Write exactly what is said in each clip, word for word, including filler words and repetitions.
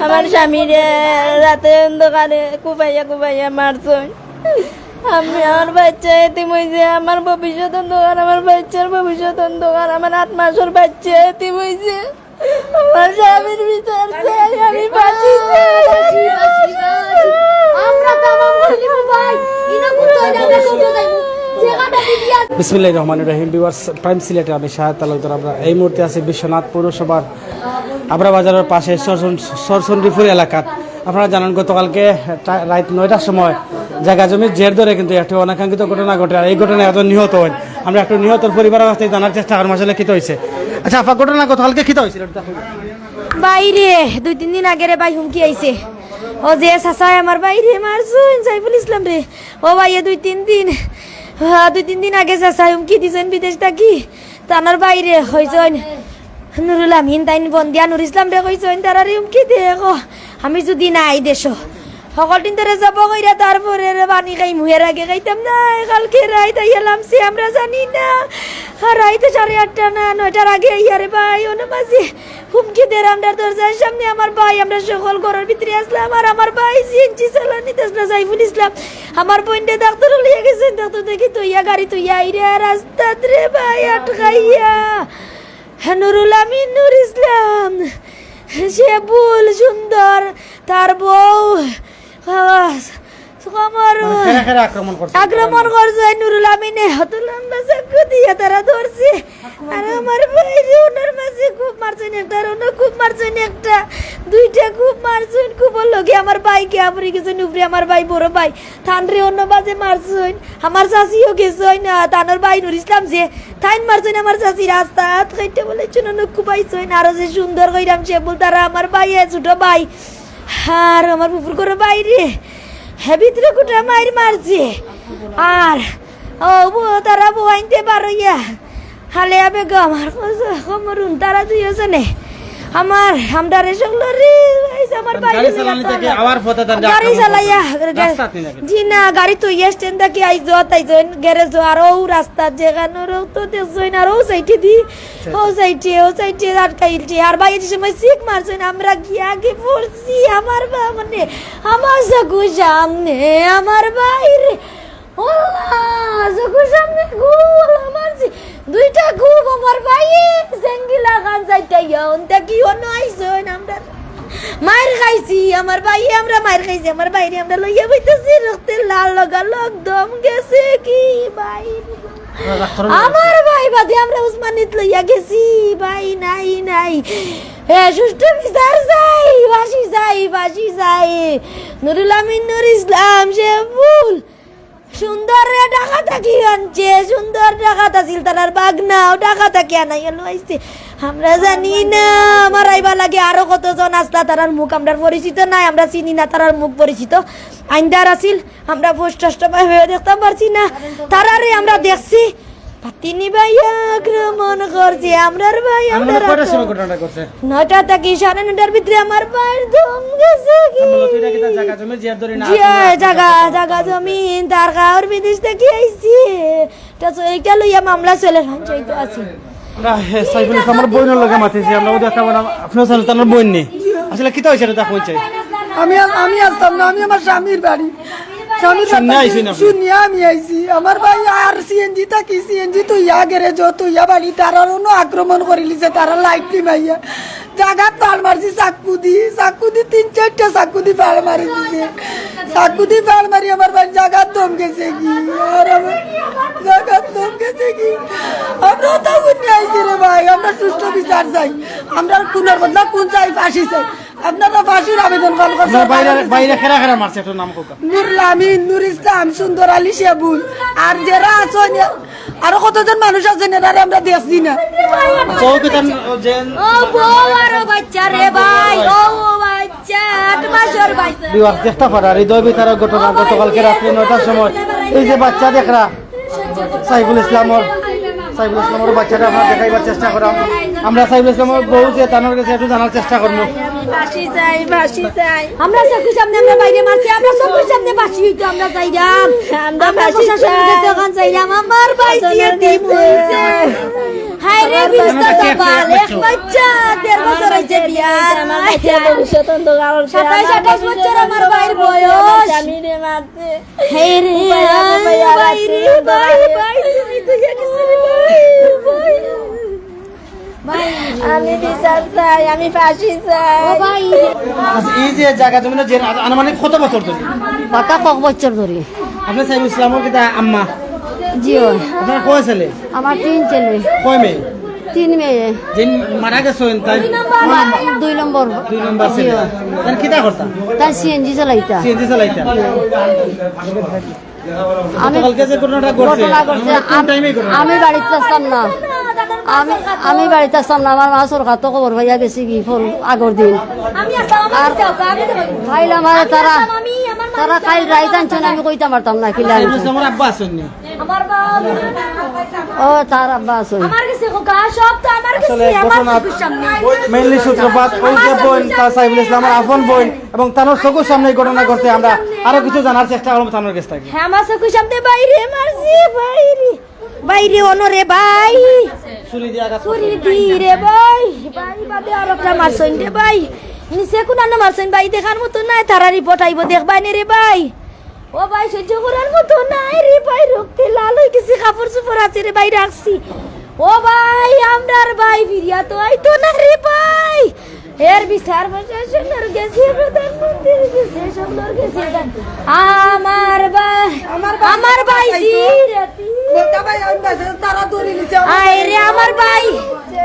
আমার স্বামীরে রাতে অন্ধকারে কুপাইয়া কুপাইয়া মারছইন। আমি, আমার বাচ্চা এতিম অইছে, আমার ভবিষ্যৎ অন্ধকার, আমার বাচ্চার ভবিষ্যৎ অন্ধকার, আমার আট মাসের বাচ্চা এতিম অইছে। আমার স্বামীর বিচার চাই, আমি ফাঁসি চাই। আমরা তামাম বললি ভাই, ইনা করতে হয় না, আমরা করতে যাইব। বিসমিল্লাহির রহমানির রহিম। ভিউয়ার্স, প্রাইম সিলেটে আমি শাহেদ তালুকদার। আমরা এই মুহূর্তে আছি বিশ্বনাথ পৌরসভার আবরা বাজারের পাশে সরসন-, সরসন্ডিপুর এলাকাত। আপনারা জানেন, গতকালকে টা-, রাত নয়টার সময় জায়গা জমির জের ধরে কিন্তু একটি অনাকাঙ্ক্ষিত ঘটনা ঘটে। আর এই ঘটনায় এত নিহত হয়, আমরা একটু নিহতর পরিবারের কাছ থেকে জানার চেষ্টা করবো আসলে কিতা হয়েছে। আচ্ছা, আপা, ঘটনা গতকালকে কিতা হয়েছিল? বাইরে দুই তিন দিন আগে রে ভাই হুমকি আইছে। ও যে চাচায় আমার বাইরে মারছইন, সাইফুল ইসলাম রে। ও ভাই, এ দুই তিন দিন, আহ, দুই তিন দিন আগে চাচায় হুমকি দিছইন বিদেশ থাকি। তানোর বাইরে কইছইন, নুরুল আমিন তাইন বন্দিয়া নুর ইসলাম রে কইছইন, তারারে হুমকি দে গো। আমি যদি নাই দেশো, হকলটিন তোরে জব কইরা তারপরে রে পানি খাইমু, এর আগে খাইতাম না। কালকে রাইত আইয়া লামছে, আমরা জানি না। আর রাইতে সাড়ে আটটা না নয়টার আগে আইয়া রে ভাই, অনো মাঝে হুমকি দের আমরার দরজার সামনে। আমার ভাই, আমরা সকল ঘরর ভিতরে আসলাম, আর আমার ভাই সিএনজি চালানি তেসলা সাইফুল ইসলাম আমার বইনরে ডাক্তার লইয়া গেছইন, ডাক্তার দেখি তইয়া গাড়ি তইয়া আইরা রাস্তাত রে ভাই আটকাইয়া। হে নুরুল আমিন, নুর ইসলাম, সে ভুল সুন্দর, তার বউ, আওয়াজ, কমর, মানে, খেরা খেরা আক্রমণ করছে। আক্রমণ করছে নুরুল আমিনে, অত লম্বা চাকু দিয়া তারা ধরছে। আর আমার ভাইরে ওনার মাঝে খুব মারছইন একটা, আর ওনার খুব মারছইন একটা, দুইটা খুব মারছইন, খুব লগে আমার ভাই গিয়া পড়ি গেছইন উপরে, আমার ভাই বড় ভাই। তানরে অন্য বাজে মারছইন, আমার চাচিও গেছইন, আহ, তানোর ভাই নুর ইসলাম যে, তাইন মারছইন আমার চাচি, রাস্তাত খাইতে বলে চুননো কুবাইছইন, আরো যে সুন্দর কইরাম সে বল তারা আমার ভাই, এ ছোট ভাই, আর আমার ফুফুর ঘরর বাইরে, হে ভিতরে কুটা মাইর মারছে, আর ও বউ, তারা বউ আনতে পারইয়া হালেয়া বেগম আর কমরুন, তারা দুইজনে আমার আমরারে সকলরে, এই যে আমার মানে, বাইরে গাড়ি চালানি থাকি আওয়ার পথে তার গাড়ি আক্রমণ চালাইয়া, করছে। রাস্তাত নি নাকি? জি না, গাড়ি তো ইয়ে স্ট্যান্ড থাকি আইজ, তাই জইন গ্যারেজ, আর ও রাস্তা যেখানে রক্ত দেখছইন, আর ও সাইডে দি, ও সাইডে, ও সাইডে আটকাইলছে। আর ভাই যে সময় সিক মারছইন, আমরা গিয়া আগে পড়ছি। আমার বা-, মানে, আমার চকুর সামনে আমার বাইরে ওলা, চকুর সামনে গোলা মারছি। দুইটা খুব আমার ভাইয়ে, জেঙ্গিলা খান যাইতে ইয়ন, দেখি অনো আইছইন, আমরা মাইর খাইছি, আমার ভাইয়ে, আমরা মাইর খাইছি, আমার বাইরে আমরা লইয়া বইতেছি, রক্তে লাল লগালগ দম গেছে কি ভাই। আমার ভাই বাদে আমরা উসমানিত লইয়া গেছি, ভাই নাই, নাই। এ, সুষ্ঠু বিচার চাই, ফাঁসি চাই, ফাঁসি চাই। নুরুল আমিন, নুর ইসলাম, সে ভুল। সুন্দর রে ঢাকা থাকি আনছে, সুন্দর ঢাকাত আছিল, তারার বাগনাও ঢাকা থাকি আনাই হলো আইছে। আমরা জানি না, আমার আইবা লাগে আরো কতজন আসলা, তারার মুখ আমরা পরিচিত নাই, আমরা চিনি না তারার মুখ পরিচিত। আইন্দার আছিল, আমরা স্পষ্ট ভাবে দেখতাম পারছি না, তারারে আমরা দেখছি। পাতিনি ভাই আক্রমণ করছে, আমরার ভাই, আমরা কয়টার সময় ঘটনাটা করছে? নয়টা থাকি সাড়ে নয়টার ভিতরে আমার ভাইর দম গেছে কি? আচ্ছা, মূলত এটা কি তার জায়গা জমি জিয়ার ধরে না? জি, জায়গা, জায়গা জমিন, তার গাঁওর বিদেশ থাকি আইছি। এটা তো, এটা লইয়া মামলা চলে, পঞ্চায়েত আছে। আমরা, এ, সাইফুল ইসলাম আমার বইনর লগে মাতিছি, আমরা ওদের একটা বললাম, আপনি হচ্ছেন তার বইন নি? আসলে কিতা হয়েছে এটা দেখুন চাই। আমি আ-, আমি আসতাম না, আমি আমার স্বামীর বাড়ি, স্বামীর শুনিয়া বাড়ি আইছি না। শুনিয়া আমি আইছি। আমার ভাই আর সিএনজি থাকি, সিএনজি তুইয়া গ্যারেজ, তুইয়া বাড়ি, তারার অন্য আক্রমণ করিলিছে, তারা লাইট নিমাইয়া জাগাত ফাল মারছি চাকু দি, চাকু দি তিন চারটা চাকু দি ফাল মারি দিছে। চাকু দি ফাল মারি আমার ভাই জাগাত দম গেছে কি? আর আমার জাগাত দম গেছে কি? আমরা তো উঠে আইছি রে ভাই, আমরা সুষ্ঠু বিচার চাই। আমরা খুনের বদলা খুন চাই, ফাঁসি চাই। আপনারা ফাঁসির আবেদন কল করছেন। আপনার বাইরে, বাইরে খেরা খেরা মারছে, একটু নাম কোকা। নুরুল আমিন, নুর ইসলাম, সুন্দর আলী, শেবুল, আর যারা আছেন, আরো কতজন মানুষ আছেন, এরারে আমরা দেখছি না। আচ্ছা, ও কি তার, ও যে ও বউ আর ও বাচ্চা রে ভাই, ও, ও বাচ্চা, আট মাসের বাচ্চা। বিভাগ চেষ্টা করার এই দয় বিচারক ঘটনা গতকালকে রাত্রে নয়টার সময় এই যে বাচ্চা দেখরা, সাইফুল ইসলামর, সাইফুল ইসলামর বাচ্চাটা আমরা দেখাইবার চেষ্টা করাম। আমরা সাইফুল ইসলামর বউ যে তানোর গেছে একটু জানার চেষ্টা করবো। ফাঁসি চাই, ফাঁসি চাই। আমরা চকুর সামনে আমরা বাইরে মারছি, আমরা চকুর সামনে ফাঁসি হইতো আমরা চাইরাম। আমরা আমরা ফাঁসি প্রশাসনের চাই। কাছে ওখান চাইরাম, আমার ভাই তানোর জিয়ে দিন গেছে। হইছে। হায় রে, বিশটা সকাল, এক বাচ্চা, দেড় বছর অইছে বিয়ার। আমার বাচ্চার ভবিষ্যৎ অন্ধকার অইছে। সাতাইশ আঠাইশ বছর আমার ভাইর বয়স। স্বামীরে মারছে। হায় রে, ভাই, ভাই, ভাই, ভাই, ভাই, তুমি তো ইয়া কিছু রে ভাই, ভাই। আমি বিচার চাই, আমি ফাঁসি চাই। ও ভাই। আচ্ছা, এই যে জায়গা জমিন যে আ-, আনুমানিক কত বছর ধরে? ওটা কত বছর ধরে? আপনি সাইফুল ইসলামর কিতা আম্মা? জি, অয়। আপনার কয় ছেলে? আমার তিন ছেলে। কয় মেয়ে? তিন মেয়ে। যে মারা গেছেন তাই? দুই নম্বর। দুই নম্বর ছেলে। জি, অয়। তার কিতা করতা? তার সিএনজি চালাইতা। সিএনজি চালাইতা। আমি গতকালকে যে ঘটনাটা ঘটছে, ঘটনা ঘটছে, কোন আম-, টাইমে ঘটনা? আমি বাড়িত আসতাম না। আমি, আমি বাড়িত আসতাম না। আমার মা সরকার তো খবর পাইয়া গেছে কি ফোন আগর দিন। আমি আসতাম, আমি আর আসতাম, আমি তো বলি। খাইল আমার আমি তারা, আসতাম, আমি, আমার তারা মানুষ খাইল আমার রাইত আনছেন, আমি কইতাম পারতাম না, কিলা আনছেন। আমার আব্বা আছেন নি? আমার বাবা। ও, তার আব্বা আছেন। আমার কাছে খোকা, সব তো আমার কাছে, আসলে আমার ঘটনা চোখের সামনে। Mainly সূত্রপাত ওই যে আমার বোন, চোখের তার সাইফুল ইসলাম, আমার আপন বোন। এবং তানোর চোখের সামনে এই ঘটনা ঘটছে। আমরা আরো কিছু জানার চেষ্টা করবো তানোর কাছ থেকে। হ্যাঁ, আমার চোখের সামনে বাইরে মারছি, বাইরে। বাইরে অনরে ভাই। ছুরি দিয়ে আঘাত করছে। ছুরি দি রে ভাই। ভাই বাদে আর একটা মারছইন রে ভাই। নিচে কোনানো মারছইন ভাই, দেখার মতো নাই, তারা রিপোর্ট আইবো, দেখবায় নে রে ভাই। ও ভাই, সহ্য করার মতো নাই রে ভাই, রক্তে লাল অই গেছে, কাপড় চোপড় আছে রে ভাই, রাখছি। ও ভাই, আমরার ভাই ফিরিয়া তো আইতো না রে ভাই। এর বিচার প্রশাসনর গেছে, প্রধানমন্ত্রীর গেছে, সকলর গেছে। আমার ভাই, আমার ভাই আমার ভাই জি রাতি। মোটা ভাই, আমি বাসে তারা দৌড়ি নিছে। আয় রে, আমার ভাই।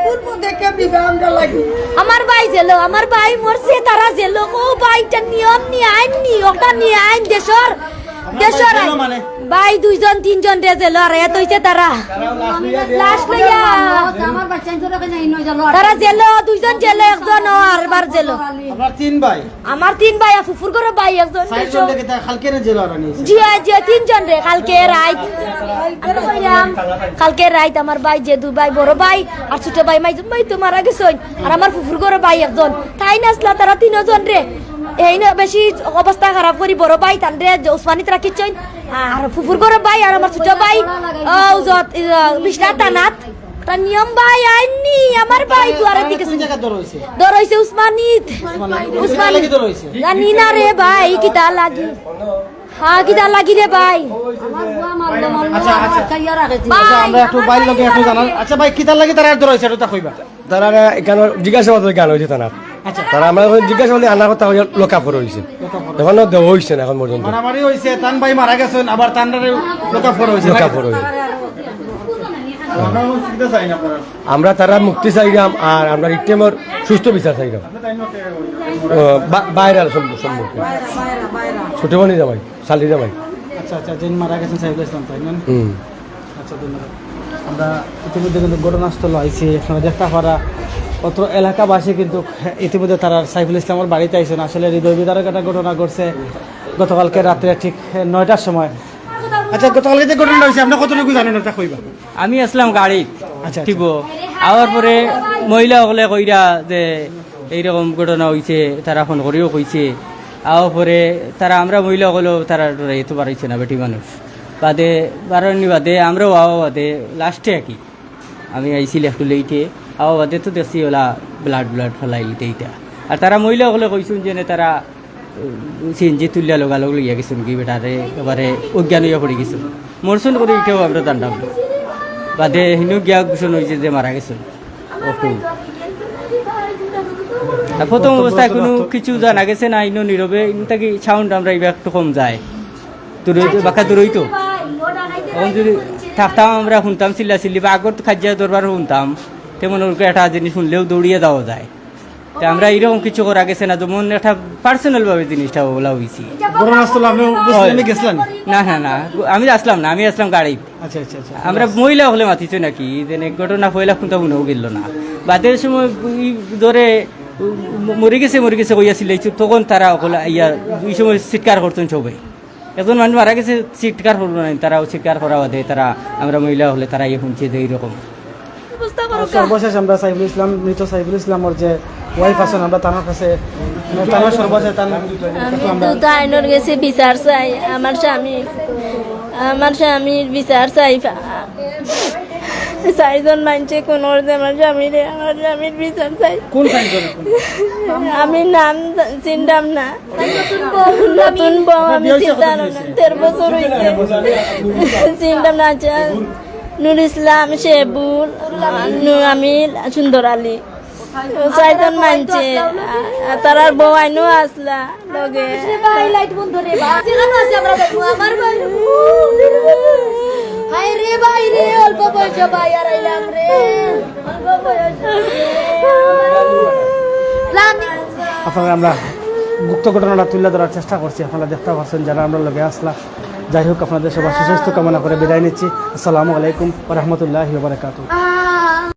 কোন পদক্ষেপ নিবে আমরা লাগি? আমার ভাই জেলো, আমার ভাই মরছে, তারা জেলো। ও ভাই, এটা নিয়ম নি, আইন নি, ওটা নি আইন দেশর, দেশর আইন। মানে? ভাই দুইজন তিনজন রে জেলো, আর এত হইছে তারা। লাশ লইয়া। আমার বাচ্চা ইন্তরে কেন ইনো জেলো? তারা জেলো, দুইজন জেলো, একজন ও আরবার জেলো। আপনার তিন ভাই? আমার তিন ভাই, আর ফুফুর ঘরো ভাই একজন। চারজন দেখে তারা কালকে রে জেলো আর আনি। জি, জি, তিনজন রে, কালকে রাইত। আমি কইলাম, কালকে রাইত আমার ভাই যে দুই ভাই, বড় ভাই আর ছোট ভাই, মাইজুম ভাই তো মারা গেছইন। আর আমার ফুফুর ঘরো ভাই একজন। তাইন আছলা তারা তিনজন রে। এইন বেশি অবস্থা খারাপ করি বড় ভাই তানরে যে উসমানিত রাখিছইন। আর ফুফুর ঘরো ভাই আর আমার ছোট ভাই, ও, যত, ইয়া, বিশনাত থানাত। তা নিয়ম ভাই আইন নি, আমার ভাই দুয়ারে দিকে কোন জায়গা দৌড় হইছে? দৌড় হইছে উসমানিত। উসমানিত। উসমানিত। কিতা লাগি দৌড় হইছে? জানি না রে ভাই, কিতা লাগি? হ্যাঁ, কিতা লাগি রে ভাই? আচ্ছা, আচ্ছা। ভাই, আচ্ছা, আমরা একটু ভাইর লগে একটু জানার। আচ্ছা ভাই, কিতা লাগি তারা দৌড় হইছে, এটা তো কইবা। তারা এখানে জিজ্ঞাসাবাদ করে জ্ঞান হয়েছে তারা। আচ্ছা। তারা আমরা এখন জিজ্ঞাসাবাদ আনার কথা হইয়া লকআপ করা হয়েছে। এখনো দেওয়া হইছে না এখন পর্যন্ত। মারামারি হইছে, তান ভাই মারা গেছেন, আবার তানরে লকআপ করা হইছে। লকআপ করা হইছে। আমরা এখন চিকিৎসা চাই না আপনারা। আমরা তারা মুক্তি চাইলাম, আর আমরা ইকটেমর সুস্থ বিচার চাইলাম। ও, বা-, বাইরে আলো সম্মুখ, সম্মুখ। ছোট বোনই জামাই, শালির জামাই। আচ্ছা, আচ্ছা, যিনি মারা গেছেন সাইফুল ইসলাম, তাই না? হুম। আচ্ছা, ধন্যবাদ। আমরা ইতিমধ্যে কিন্তু ঘটনাস্থল আইছি, আপনারা দেখতা পারা অত্র এলাকাবাসী কিন্তু ইতিমধ্যে তারা সাইফুল ইসলামর বাড়িতে আইছেন। আসলে হৃদয় বিদারক একটা ঘটনা ঘটছে গতকালকে রাত্রে ঠিক নয়টার সময়। আচ্ছা, গতকালকে যে ঘটনাটা হইছে, আপনি কতটুকু জানেন, ওটা কইবা? আমি আসলাম গাড়িত, আচ্ছা, আচ্ছা। ঠিক। আওয়ার পরে মহিলা হকলে কইরা যে এইরকম ঘটনা হইছে, তারা ফোন করিও কইছে। আওয়ার পরে তারা, আমরা মহিলা হকলেও তারা ডরাইতো পারছে না, বেটি মানুষ। বাদে বারোনি বাদে আমরাও আওয়া বাদে লাস্টে আর কি। আমি আইছিল একটু লেটে, আওয়া বাদে তো দেখছি ওলা ব্লাড ব্লাড ফালাইলিতে ইটা। আর তারা মহিলা হকলে কইছুন যে নে তারা সিএনজি তুলিয়া লগালগ লইয়া গেছুন কি বেটারে, একেবারে অজ্ঞান হইয়া পড়ি গেছুন। মরছুন করি ইটাও আমরা জানতাম না। বাদে হিনু গিয়া ঘোষণা হইছে যে মারা গেছুন। অটু। আর প্রথম অবস্থায় কোনো কিছু জানা গেছে না, ইনো নীরবে, ইন থাকি সাউন্ড আমরা ইবা একটু কম যায়। দূরই তো, বাক্কা দূরই তো। এখন যদি থাকতাম আমরা শুনতাম চিল্লা চিল্লি বা আগর তো খাজিয়া দরবার শুনতাম, তেমন ওরকম একটা জিনিস শুনলেও দৌড়িয়ে যাওয়া যায়। তে আমরা এরকম কিছু করা গেছে না, যেমন একটা পার্সোনাল ভাবে জিনিসটা ওলা হইছে। ঘটনাস্থলে আপনি উপস্থিত, হয়। আপনি গেছিলেন? না, না, না, আমি আসলাম না, আমি আসলাম গাড়িত। আচ্ছা, আচ্ছা, আচ্ছা। আমরা মহিলা হকলে মাতিছে নাকি, যে নে ঘটনা পয়লা কোনটা মনেও গেল না। বাদের সময় ই ধরে ম-, মরি গেছে, মরি গেছে কইয়া চিল্লাইছে, তখন তারা হকলে আইয়া এই সময় চিৎকার করতেন সবাই। একজন মানুষ মারা গেছে, চিৎকার করলো না, তারাও চিৎকার করা বাদে তারা, আমরা মহিলা হকলে তারা ইয়ে শুনছে যে এইরকম। সর্বশেষ আমরা সাইফুল ইসলাম, মৃত সাইফুল ইসলামর যে ওয়াইফ আছেন, আমরা তার কাছে, তার সর্বশেষ তার আমি আমরা তো আইনর গেছে বিচার চাই, আমার স্বামী, আমার স্বামীর বিচার চাই। চাইরজন মানষে খুন করছে আমার স্বামীরে, আমার স্বামীর বিচার চাই। কোন চাইরজন? আমি নাম জা- চিনতাম না। নতুন বউ, আমি চিনতাম না। তেরো বছর হয়েছে। চিনতাম না। আচ্ছা, নুর ইসলাম, শেবুল, নুর আমিন, সুন্দর আলী। চাইরজন মানষে। আর তারার বউ আইনও আসলা লগে। রে ভাই, লাইট বন্ধ রে ভাই। যেখানে আছে আমরা দেখবো, আমার ভাই। হায় রে ভাই রে, অল্প বয়স ভাই আর আইলাম রে। অল্প বয়স। আপনারা আমরা গুপ্ত ঘটনাটা তুলে ধরার চেষ্টা করছি, আপনারা দেখতে পাচ্ছেন যারা আমরা লগে আসলা। যাই হোক, আপনাদের সবার সুস্বাস্থ্য কামনা করে বিদায় নিচ্ছি। আসসালামু আলাইকুম ওয়া রাহমাতুল্লাহি ওয়া বারাকাতুহু।